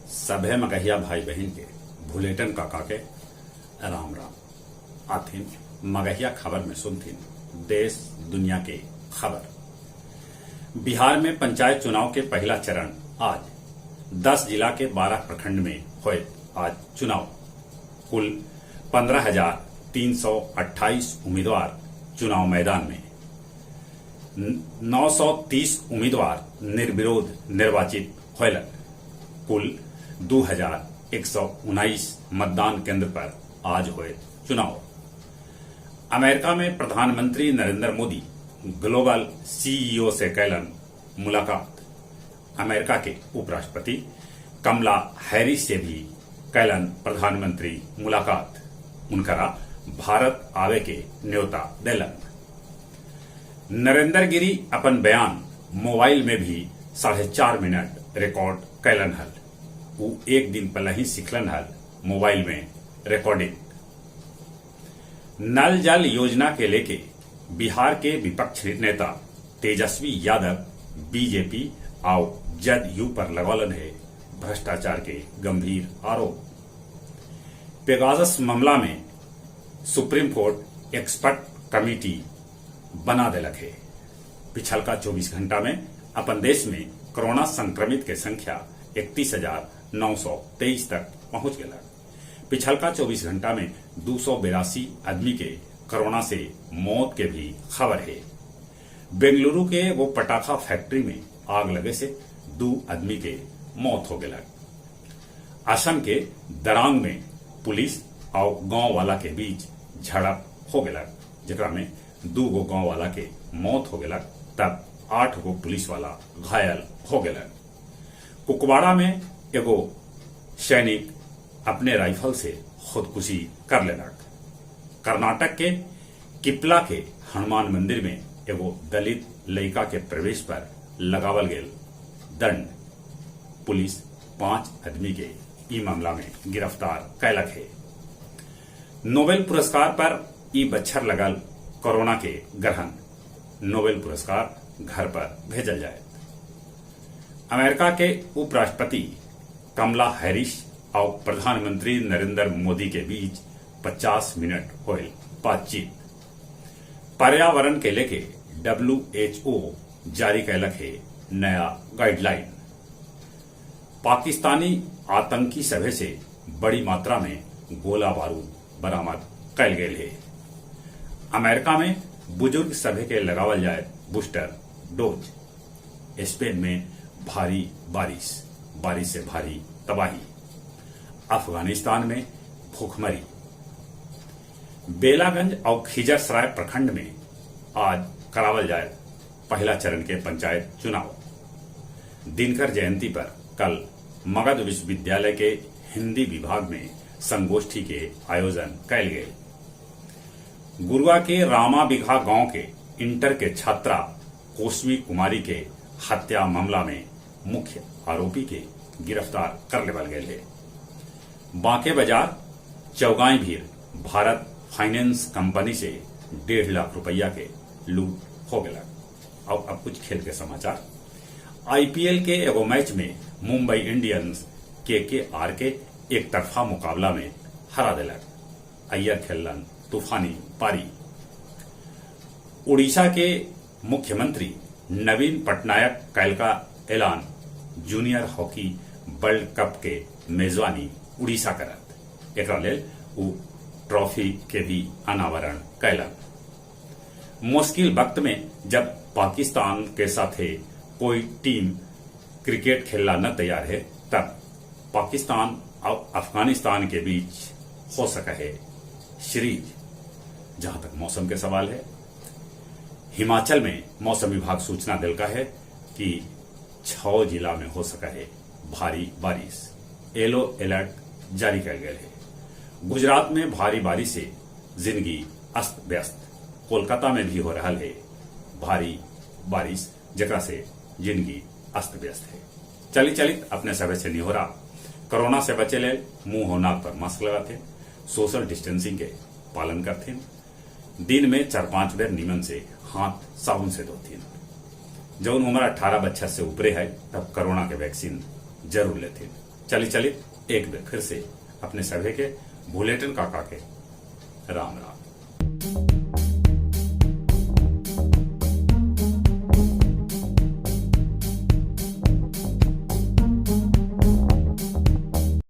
सभे मगहिया भाई बहिन के भुलेटन काका के राम राम। आथिन मगहिया खबर में सुनथिन देश दुनिया के खबर। बिहार में पंचायत चुनाव के पहला चरण आज 10 जिला के 12 प्रखंड में होयत आज चुनाव। कुल 15,328 उम्मीदवार चुनाव मैदान में, 930 उम्मीदवार निर्विरोध निर्वाचित होयलन। कुल 2,119 मतदान केंद्र पर आज होयत चुनाव। अमेरिका में प्रधानमंत्री नरेंद्र मोदी ग्लोबल सीईओ से कैलन मुलाकात। अमेरिका के उपराष्ट्रपति कमला हैरिस से भी कैलन प्रधानमंत्री मुलाकात। उनकरा भारत आवे के न्योता देलन। नरेंद्र गिरी अपन बयान मोबाइल में भी 4.5 मिनट रिकॉर्ड कैलन हल। ऊ एक दिन पहले ही सिखलन हल मोबाइल में रिकॉर्डिंग। नल जल योजना के लेके बिहार के विपक्ष नेता तेजस्वी यादव बीजेपी आउ जदयू पर लगौलन है भ्रष्टाचार के गंभीर आरोप। पेगासस मामला में सुप्रीम कोर्ट एक्सपर्ट कमेटी बना देलक है। पिछलका 24 घंटा में अपन देश में कोरोना संक्रमित के संख्या 31,923 तक पहुंच गया। पिछलका 24 घंटा में 282 आदमी के कोरोना से मौत के भी खबर है। बेंगलुरु के वो पटाखा फैक्ट्री में आग लगे से 2 आदमी के मौत हो गया। असम के दरांग में पुलिस और गांव वाला के बीच झड़प हो गया, जेकरा में 2 गो गांव वाला के मौत हो गया, तब 8 गो पुलिस वाला घायल हो गया। कुपवाड़ा में एगो सैनिक अपने राइफल से खुदकुशी कर लेलक। कर्नाटक के किपला के हनुमान मंदिर में एगो दलित लड़का के प्रवेश पर लगावल गेल दंड। पुलिस 5 आदमी के ई मामला में गिरफ्तार कैलक है। नोबेल पुरस्कार पर ई बच्छर लगल कोरोना के ग्रहण। नोबेल पुरस्कार घर पर भेजल जाए। अमेरिका के उपराष्ट्रपति कमला हैरिस और प्रधानमंत्री नरेंद्र मोदी के बीच 50 मिनट होयल बातचीत। पर्यावरण के लेके WHO जारी कैलक है नया गाइडलाइन। पाकिस्तानी आतंकी सभे से बड़ी मात्रा में गोला बारूद बरामद कैल गेल है। अमेरिका में बुजुर्ग सभे के लगावल जाए बूस्टर डोज। स्पेन में भारी बारिश, बारिश से भारी तबाही। अफगानिस्तान में भूखमरी। बेलागंज और खिजरसराय प्रखंड में आज करावल जाए पहला चरण के पंचायत चुनाव। दिनकर जयंती पर कल मगध विश्वविद्यालय के हिंदी विभाग में संगोष्ठी के आयोजन कैल गए। गुरुआ के रामा बिघा गांव के इंटर के छात्रा कोसमी कुमारी के हत्या मामला में मुख्य आरोपी के गिरफ्तार कर लेवल गए है। बांके बाजार चौगाई भीड़ भारत फाइनेंस कंपनी से 1.5 लाख रुपया के लूट हो गया। अब कुछ खेल के समाचार। आईपीएल के एगो मैच में मुंबई इंडियंस केकेआर के एक तरफा मुकाबला में हरा दिलक। अय्यर खेलन तूफानी पारी। उड़ीसा के मुख्यमंत्री नवीन पटनायक कैल का ऐलान जूनियर हॉकी वर्ल्ड कप के मेजबानी उड़ीसा करत। एकरा लेल उ ट्रॉफी के भी अनावरण कैलन। मुश्किल वक्त में जब पाकिस्तान के साथे कोई टीम क्रिकेट खेलना न तैयार है, तब पाकिस्तान और अफगानिस्तान के बीच हो सका है सीरीज। जहां तक मौसम के सवाल है, हिमाचल में मौसम विभाग सूचना दिलका है कि 6 जिला में हो सका है भारी बारिश। येलो अलर्ट जारी कर गए है। गुजरात में भारी बारिश से जिंदगी अस्त व्यस्त। कोलकाता में भी हो रहा है भारी बारिश, जकरा से जिंदगी अस्त व्यस्त है। चली चलित अपने सब से निहोरा, कोरोना से बचे ले मुंह और नाक पर मास्क लगाते, सोशल डिस्टेंसिंग के पालन करते, दिन में 4-5 बेर नीमन से हाथ साबुन से धोती। जौन उम्र 18 बच्चा से ऊपरे है तब कोरोना के वैक्सीन जरूर लेते। चली चली एक बार फिर से अपने सभे के भुलेटन काका के राम राम।